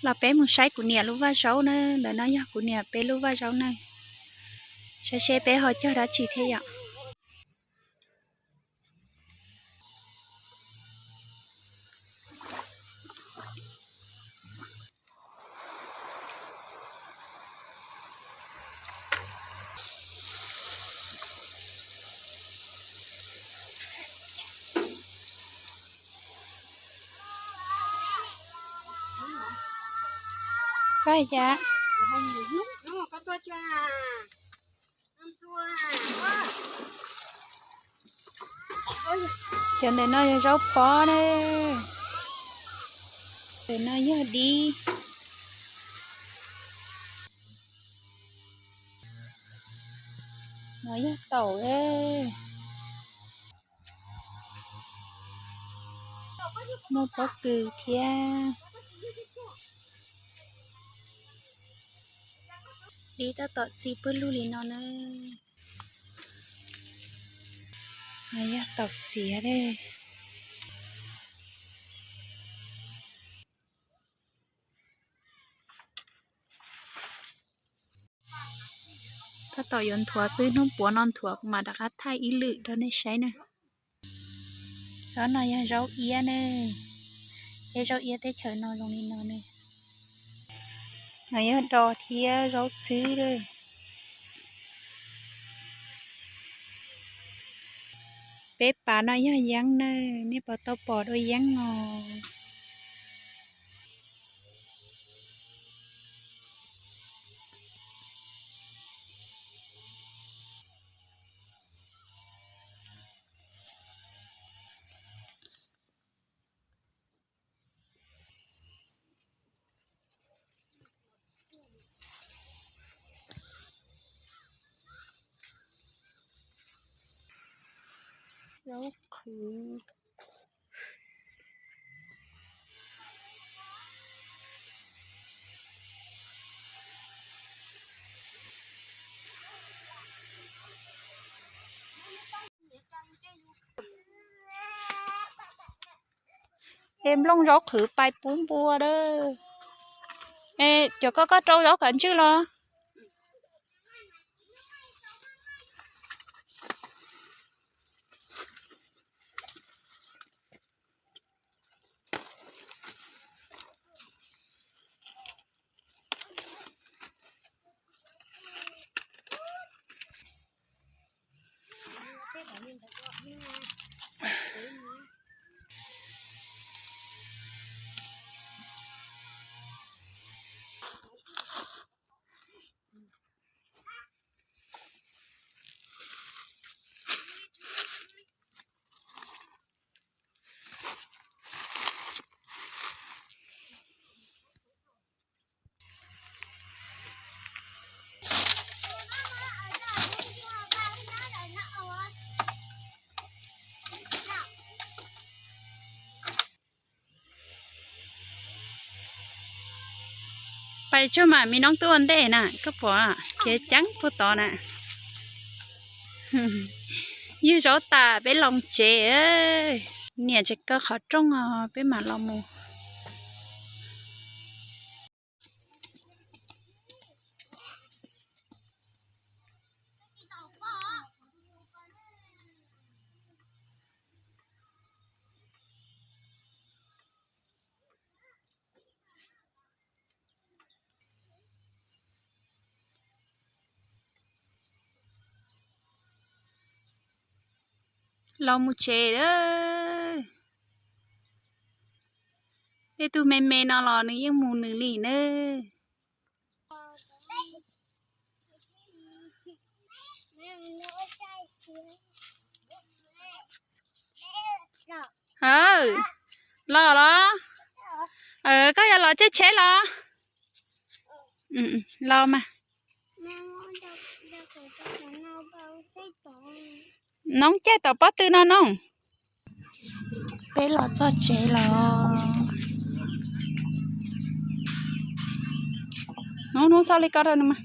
Los peb mus saib kuv niam lub vaj zaub na, ntawm no yog kuv niam peb lub vaj zaub na. Saib seb peb ho cog dab tsi thiab yom. Koj hais cas? Cov ntawm no yog zaub pob na. Ntawm no yog dib. No yog taum. Muaj pob kws thiab. Dib tab tom txi pawg lug li no na. No yog taum xiav. Tab tom yuav nthuav xwb, hnub puav no nthuav kuv mam rov qab thaij ib lwm rau nej saib na. Cov no yog zaub iab ne, peb zaub iab teb chaws no zoo li no ne. No yog do thiab zaub txhwb. Peb pas no yog yeeb na, nej puas tau pom dua yeeb os? Zaub qhwv. Es nplooj zaub qhwv pais pub npua lawm. Es cov koj, koj rau zaub kav ntswj los? Pais tsuag mam me noob tuaj ua ntej na, koj pom kev ceeb puag tod na. Ywg zaub tas peb los tsev. Niam tseem kaw qhov rooj os, peb mam los mus. Los mus tsev lawm. Tej tug me me no los nws yeej mus nws li nawb. Los los. Koj yuav los caij tsheb los? Los mas. Noob caij tom pob tw no noob. Peb los txog tsev lawm. Hnub hnub txhob li ko rau nws mas.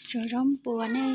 Tsuav zaub npua ne.